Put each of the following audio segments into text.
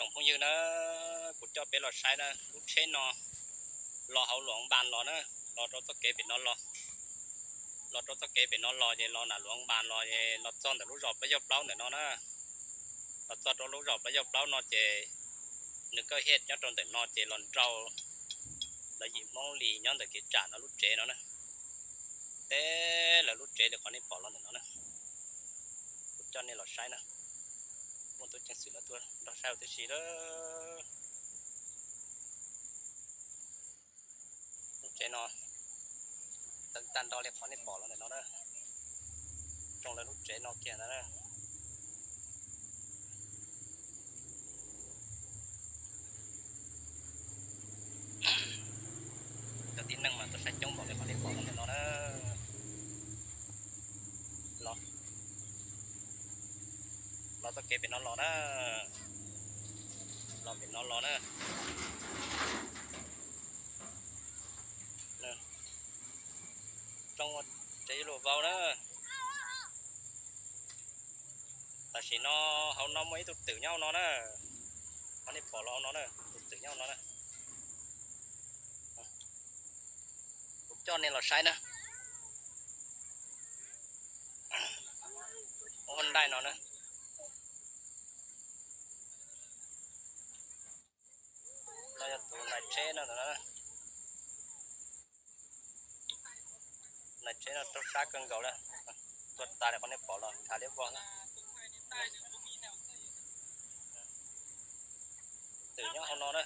Tsoom phooj ywg na, kuv coj peb los saib na, lub tsheb no los hauv Luam Npas los na, los rau txoj kev pem no los, los rau txoj kev pem no los ces los nram Luam Npas los es los txog ntawm lub zos Plaub Yaj Plaub ntawm no na. Los txog rau lub zos Plaub Yaj Plaub no ces nws kawj hej nyob rau ntawm no ces los nrau lawv yim Hmoob Lis nyob ntawm kev tsam no lub tsev no na. Teb lawv lub tsev li qhov nej pom los ntawm no na. Kuv coj nej los saib na. Muaj tub ceev xwm lawv tuaj nrog saib huv tib si lawm. Lub tsev no txeev tag nrho li qhov nej pom los ntawm no na. Tsoo lawv lub tsev no kiag ntag na. Cov tib neeg mas tuaj saib coob npaum li qhov nej pom los ntawm no na. Los, los txoj kev pem no los na. Los pem no los na. Tsoo ua tsev luag vau na. Tam sim no hauv no muaj ib tug twm nyob hauv no na. Qhov nej pom los hauv no na, tus twm nyob hauv no na. Kuv coj nej los saib na. Ua ntaij no na. No yog tus nais tsheb no, nais tsheb no raug sab kawg nkaus lawm. Tuag tas li qhov nej pom los ntshav liab vog. Twm nyob hauv no na.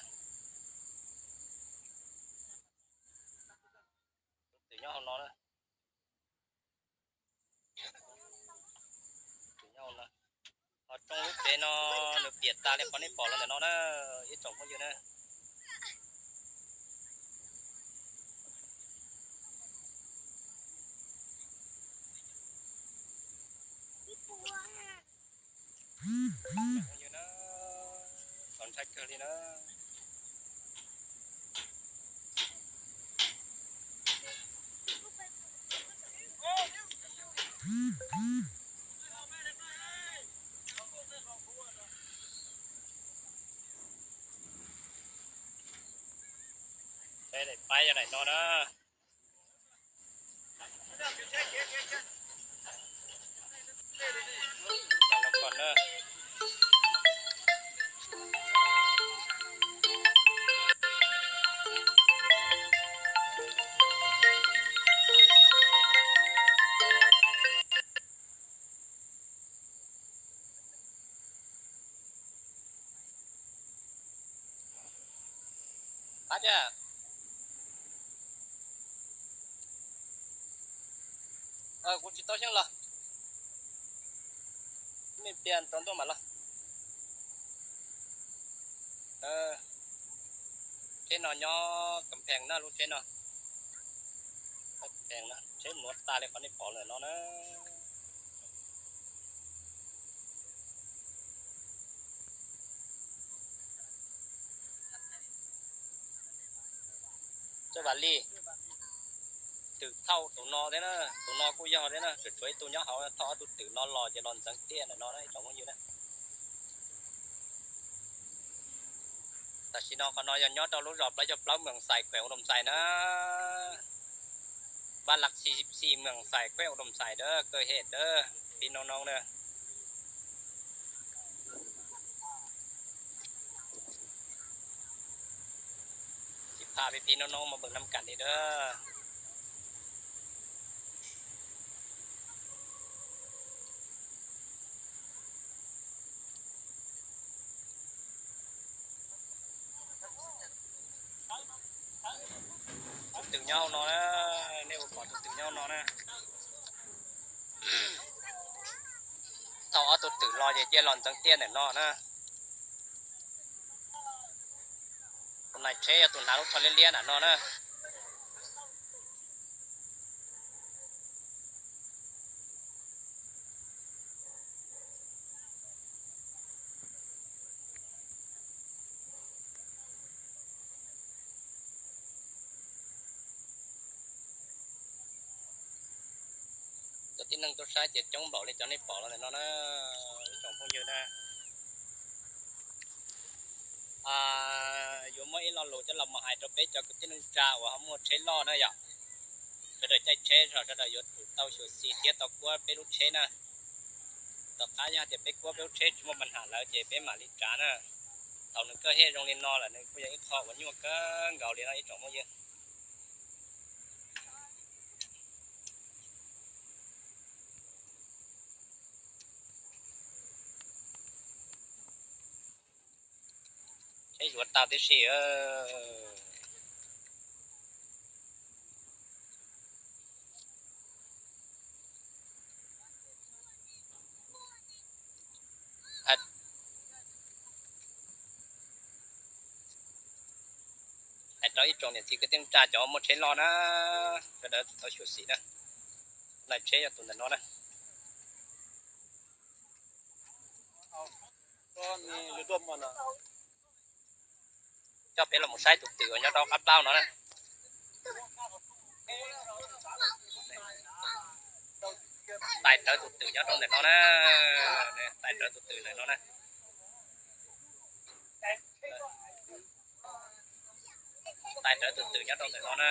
Twm nyob hauv no na. Ho tsoo lub tsev no nws piam tas li qhov nej pom los ntawm no na, ib tsoom phooj ywg na. Txaus ntshai kawg li na. Peb daim paib yog daim no na. Qab tiag. Kuv tsis tau xyeej los. Nej piav rau ntuj mam los. Tsheb no nyob Kam Phees na, lub tsheb no. Kam Phees na, tsheb muab tas li qhov nej pom lawm no na. Cov vam li twm thauj tus no thiab na, tus no kuj yog thiab na, tsuas tshuav ib tug nyob hauv, thauj ob tug twm no los ces los ntxeev tiaj ntawm no na ib tsoom phooj ywg na. Tam sim no qhov no yog nyob rau lub zos Plaub Caug Plaub, Moos Xais, khuees Uas Doos Xais na. Ba lak xis xis, Moos Xais, khuees Uas Doos Xais dawb, kawg hem dawb, pib noob noob na. Tsis phaj peb pib noob noob mas npawg Nam Kam li dawb. Tus twm nyob hauv no na, nej ua pom tus twm nyob hauv no na. Thauj ob tug twm los ces cia los ntxeev tiaj ntawm no na. Tus nais tsheb yog tus hnav lub tsho liab liab ntawm no na. Cov tib neeg tuaj saib ces coob npaum li cov nej pom los ntawm no na, ib tsoom phooj ywg na. Yuav muab ib lo lus coj los mus hais rau peb cov kwv tij neej tsa uas ho muaj tsheb loj na yom. Sawv daws caij tsheb los sawv daws yuav tsum tau xyuam xim thiab tau kuab peb lub tsheb na. Tom qab yog tias peb kuab peb lub tsheb tsis muaj pa nham lawm ces peb mam li tsav na. Thaum nws kaj hej zoo li no lawm nws kuj yog ib qho uas nyuaj kawg nkaus li no ib tsoom phooj ywg. Tsheb yuav tau tib si. Hais rau ib tsoom niam txiv kwv tij neej tsa cov muaj tsheb loj na, sawv daws tau xyuam xim na. Nai tsheb yog tus ntawm no na. Coj peb los mus saib tus twm uas nyob rau qab plaub no na. Tais rawv tus twm nyob rau ntawm no na. Tais rawv tus twm ntawm no na. Tais rawv tus twm nyob rau ntawm no na.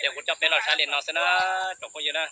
Ces kuv coj peb los saib li no xwb na, tsoom phooj ywg na.